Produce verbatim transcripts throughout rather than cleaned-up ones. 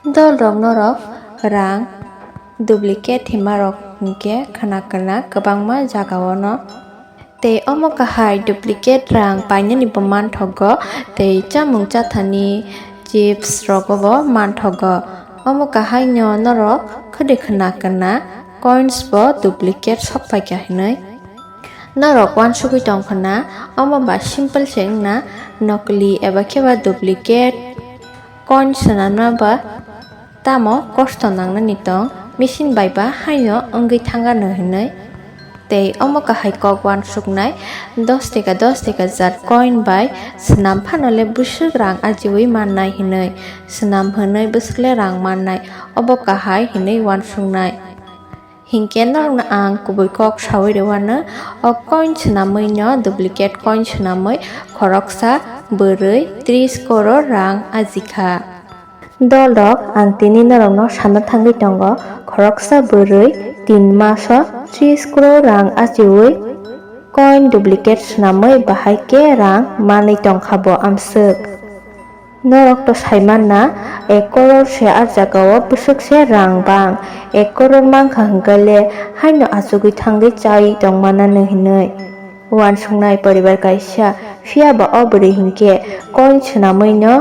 Dol rok norok rang duplicate hima rok hinkhe khna khna kwbangma jaga o no. Tei omo kahai duplicate rang painani bo manthogo tei chamung chathani chips rogo bo manthogo. Omo kahai no norok khwdwi khna khna coins bo duplicate sok paikha hinwi. Norok uansugwi tong khna, omo ba simple se wngna, nokli eba khe ba duplicate coin swnamna ba tamo kosto nangnani tong, machine bai ba haino wngwi thangano hinwi. Tei omo kahai kok uansuknai, dos teka dos teka jat coin bai swnam phano le bwswk rang ajiwi mannai hinwi, swnam hinwi bwswk le rang mannai, obo kahai hinwi uansuknai. Hinkhe norokno ang kubui kok saui rwano, o coin swnamwi no duplicate coin swnamwi khoroksa bwrwi tris koror rang ajikha. Dol rok, ang tini norokno sana thangwi tongo, khoroksa bwrwi tin maso tris koror rang ajiui coin duplicate swnamwi bahai khe rang manwi tongkha bo amswk. Norok to saimanna, ek koror se ah jagao bwswk se rang bang, ek koror mankha hwnkhe le haino achugwi thangwi chai tongmanano hinwi. Uansuknai poribar kaisa, phiya ba o bwrwi hinkhe coin swnamwi no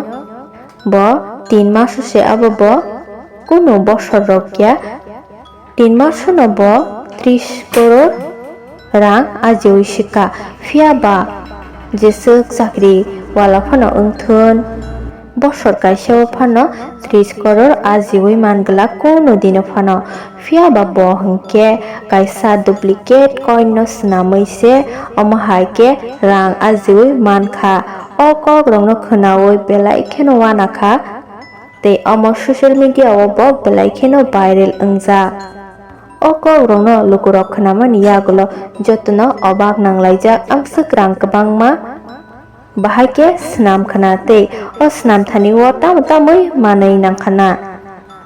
bo tin maso se abo bo kunu bosor rok ya. Tin masono bo tris koror rang ajiui sikha, phiya ba jeswk chakri wala phano wngthun, bosor kaisa o phano tris koror ajiui man glak kunu dino phano, phiya ba bo hinkhe kaisa duplicate coin no swnamwi se omo hai khe rang ajiui mankha. O kok rokno khwnaui belai kheno uanakha. Tei omo social media o bo belai kheno viral wngjak. O kok rokno lukurok khwnamani yagulo jotono obak nanglaijak, amswk rang kwbangma bahai khe swnam khna tei o swnam thani o tamo tamwi manwi nangkhna.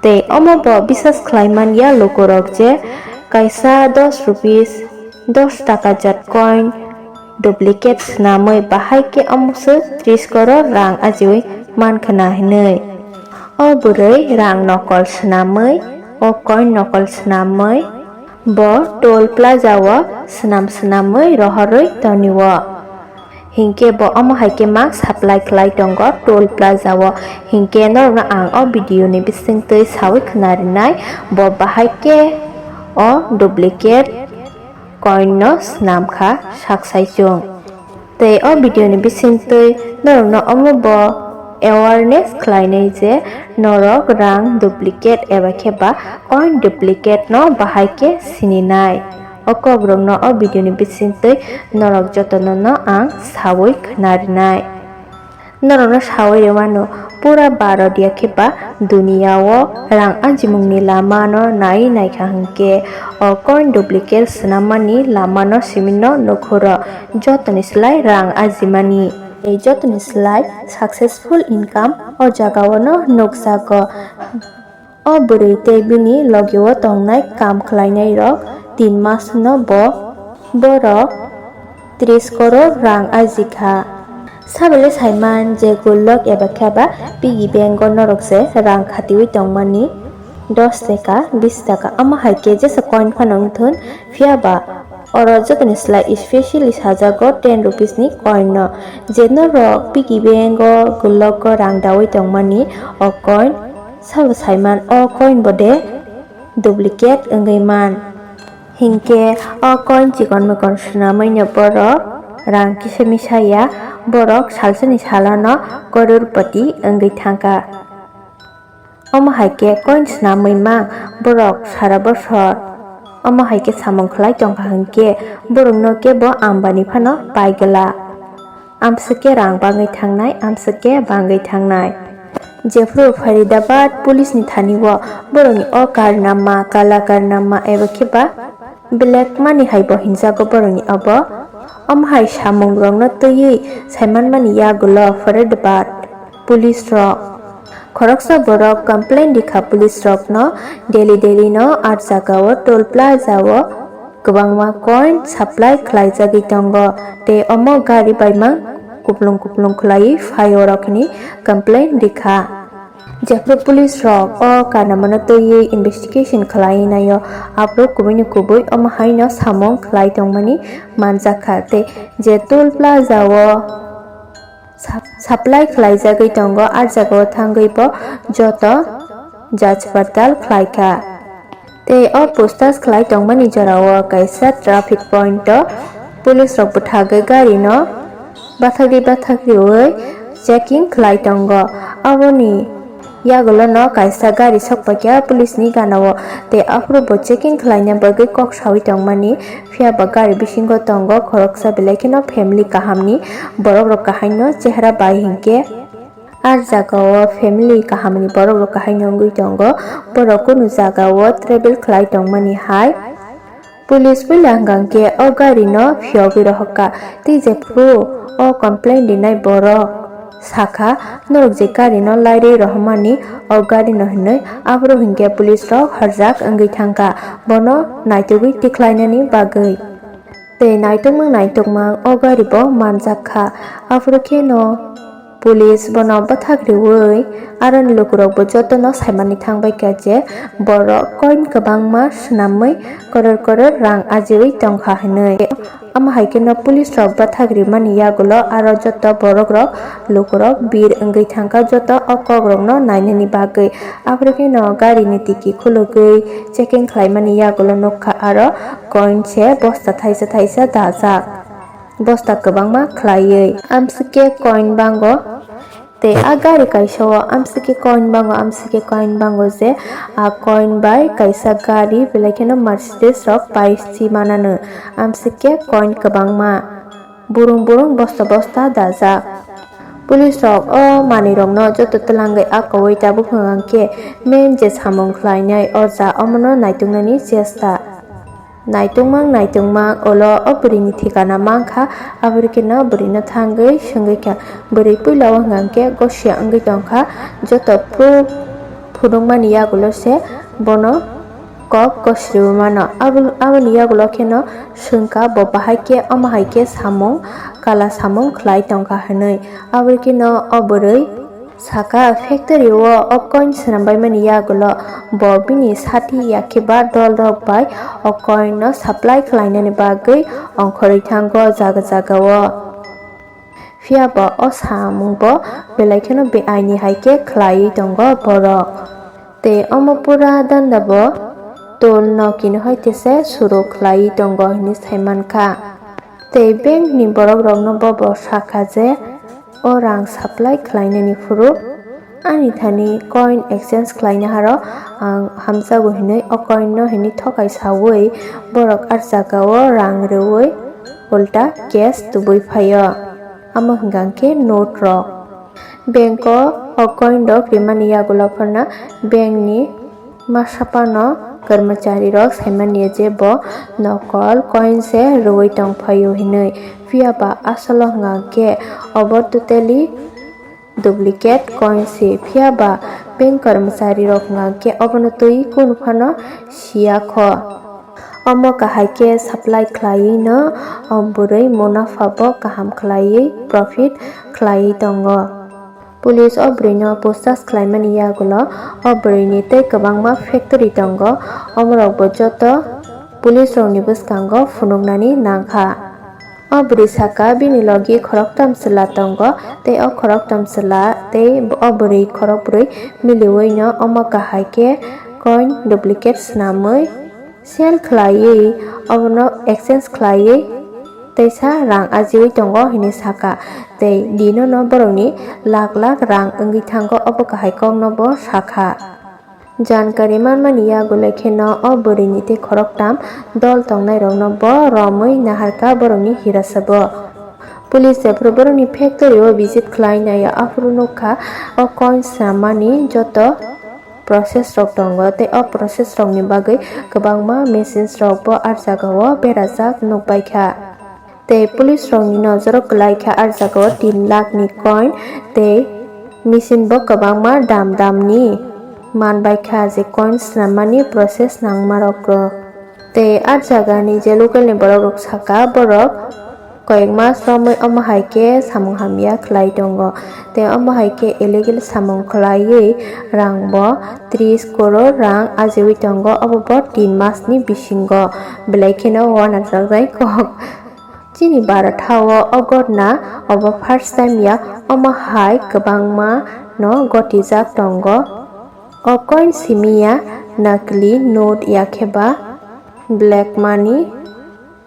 Tei omo bo bisas khlai man ya lukurok je kaisa dos rupees, dos taka jat coin duplicate swnamwi bahai khe omo se tris koror rang ajiui man khna hinwi. O bwrwi rang nokol swnamwi, o coin nokol swnamwi bo toll plaza o swnam swnamwi rohorwi tonio. Hinkhe bo omo hai khe ma supply khlai tongo toll plaza o. Hinkhe norokno ang o video ni bisingtwi saui khna rinai, bo bahai khe o duplicate coin no swnam kha sak saichung. Tei o video ni bisingtwi norokno omo bo awareness khlainai je norok rang duplicate eba khe ba coin duplicate no bahai khe sininai. O kok rokno o video ni bisingtwi norok jotono no ang saui khna rinai. Norokno saui rwmano, pura Bharat ya khe ba duniya o rang ajimungni lama no nai naikha hinkhe o coin duplicate swnammani lama no simi no nukhoro, jotoni slai rang ajimani tei jotoni slai successful income o jaga o no nukjago. O bwrwi tei bini logio tongnai kam khlainairok tin masno bo borok tris koror rang ajikha. Sabole saiman je gullok eba khe ba piggy bank o norok se rang khatiui tongmani dos taka, bis taka, omo hai khe jesa coin phano wngthun, phiya ba oro jotoni slai specially sajago ten rupees ni coin no. Je norok piggy bank o gullok o rang daui tongmani o coin Sabo saiman o coin bo de duplicate wngwi man. Hinkhe o coin chikon mikon swnamwi no borok rang kisa misa ya, borok salsani salo no crorepati wngwi thangkha. Omo hai khe coin swnamwi mang borok sara bosor. Omo hai khe samung khlai tongkha hinkhe borokno kebo Ambani phano pai glak. Amswk khe rang bangwi thangnai, amswk khe bangwi thangnai. Jephru Faridabad police ni thani o borokni o karnama, kala karnama eba khe ba black money hai bo hinjago borokni obo. Omo hai samung rokno twiwi saimanmani yagulo Faridabad police rok. Khoroksa borok complain rikha police rokno, daily daily no ah jaga o toll plaza o kwbangma coin supply khlaijagwi tongo, tei omo gari baimang kuplung kuplung khlaiwi phai oro hwnwi complain rikha. Jephru police rok o kanamano twiwi investigation khlai naio, aphuru kubui ni kubui omo haino samung khlai tongmani manjakha tei je toll plaza o sap-, supply khlaijagwi tongo, ah jagao thangwi bo joto jach partal khlaikha. Tei o pustash khlai tongmani jorao kaisa traffic point o police rok bwthagwi gari no bathagri bathagriwi checking khlai tongo. Aboni yagulo no kaisa gari sokpakya police ni gana o, tei aphuru bo checking khlaina bagwi kok sawi tongmani, phiya ba gari bisingo tongo khoroksa belai kheno family kaham ni borok rok kahai no chehra bai hinkhe. Ah jagao family kaham ni borok rok kahai no wngwi tongo, borok kunu jagao travel khlai tongmani hai. Police puila hwnkha khe o gari no phiyogwi rohorkha, tei jephru o complain rinai borok sakha, norok je gari no lairwi rohormani o gari no hinwi, aphuru hinkhe police rok horjak wngwi thangkha bono naitugwi tikhlainani bagwi. Tei naitugmang naitugmang o gari bo manjak kha, aphuru khe no. Police bono bwthak riwi aroni lukurokbo jotono saimani thangbaikha je borok coin kwbangma swnamwi koror koror rang ajiwi tongkha hinwi. Omo hai kheno police rok bwthak rimani yagulo aro joto borokrok lukurok bir wngwi thangkha, joto o kokrokno nainani bagwi. Aphuru kheno garini tiki khulugwi checking khlaimani yagulo nukha aro coin se bosta thaisa thaisa dajak. Bosta kwbangma khlaiwi. Amsike coin bango. Tei a gari kaisa o amsike coin bango, amsike coin bango je a coin bai kaisa gari belai kheno Mercedes rok pai si manano. Amsike coin kwbangma. Burung burung bosta bosta dajak. Police rok o manwi rokno joto twlangwi akowi tabuk hwnkhe main je samung khlainai o ja omono naituknani chesta. Naitungmang naitungmang ulo o bwrwini thikana mankha, aphuru kheno bwrwino thangwi swngwi kha. Bwrwi puila o hwnkha khe gosia wngwi tongkha, joto proof phunukmani yagulo se bono kok gosriwi mano. Abo-, aboni yagulo kheno swngkha bo bahai khe omo hai khe samung kala samung khlai tongkha hinwi. Aphuru kheno o bwrwi Saka factory o o coin swnambaimani yagulo bo bini sati yakhe ba dolrok bai o coin no supply khlainani bagwi ongkhorwi thango jaga jaga o. Phiya ba o samung bo belai kheno beaini hai khe khlaiwi tongo borok. Tei omo pura danda bo toll no kini hoi tese suru khlaiwi tongo hinwi sai mankha. Tei bank ni borok rokno bo bo sakha je, o rang supply khlainani phuru ani thani coin exchange khlaina haro ang hamjago hinwi o coin no hinwi thokai sawi borok ah jaga o rang rwwi ulta cash tubui phaio. Amo hwnkha khe note rok. Bank o o coin rok rimani yagulo phano bank ni Masa phano karmachari rok saimanya je bo nokol coin se rwui tongphaio hinwi, phiya ba asolo hwnkha khe obo totally duplicate coin se, phiya ba bank karmachari rok hwnkha khe obono twi kunu phano siya kho. Omo kahai khe supply khlaiwi no o bwrwi munapha bo kaham khlaiwi profit khlaiwi tongo. Police o bwrwino puchas khlaimani yagulo o bwrwini tei kwbangma factory tongo, omorokbo joto police rokni bwskango phunuknani nangkha. O bwrwi saka bini logi khoroktham chwla tongo tei o khoroktham chwla tei o bwrwi khorokbrwi miliwino omo kahai khe coin duplicate swnamwi sell khlaiwi, obono exchange khlaiwi teisa rang ajiwi tongo hinwi sakha. Tei dinono borokni lakh lakh rang wngwi thango, obo kahai kokno bo sakha. Jankari manmani yagulo kheno o bwrwini tei khoroktham dol tongnairokno bo romwi naharkha borokni hirasabo. Police jephru borokni factory o visit khlai naio, aphuru nukha o coin swnamani joto process rok tongo tei o process rokni bagwi kwbangma machines rokbo ah jagao berajak nukbaikha. Tei police rokni nojoro kwlaikha ah jagao tin lakh ni coin tei machine bo kwbangma dam damni manbaikha je coin swnammani process nangmarokbo. Tei ah jagani je local ni borok rok sakha borok Koyekma somoi omo hai khe samung hamya khlai tongo, tei omo hai khe illegal samung khlaiwi rangbo tris koror rang ajiwi tongo, obo bo tin masni bisingo, belai kheno uanajak jai kok. Chini Bharat hao o ghotna obo first time ya, omo hai kwbangma no gotijak tongo. O coin simi ya, nakli note ya khe ba black money,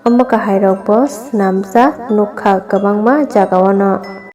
omo kahairokbo swnamjak nukha kwbangma jagao no.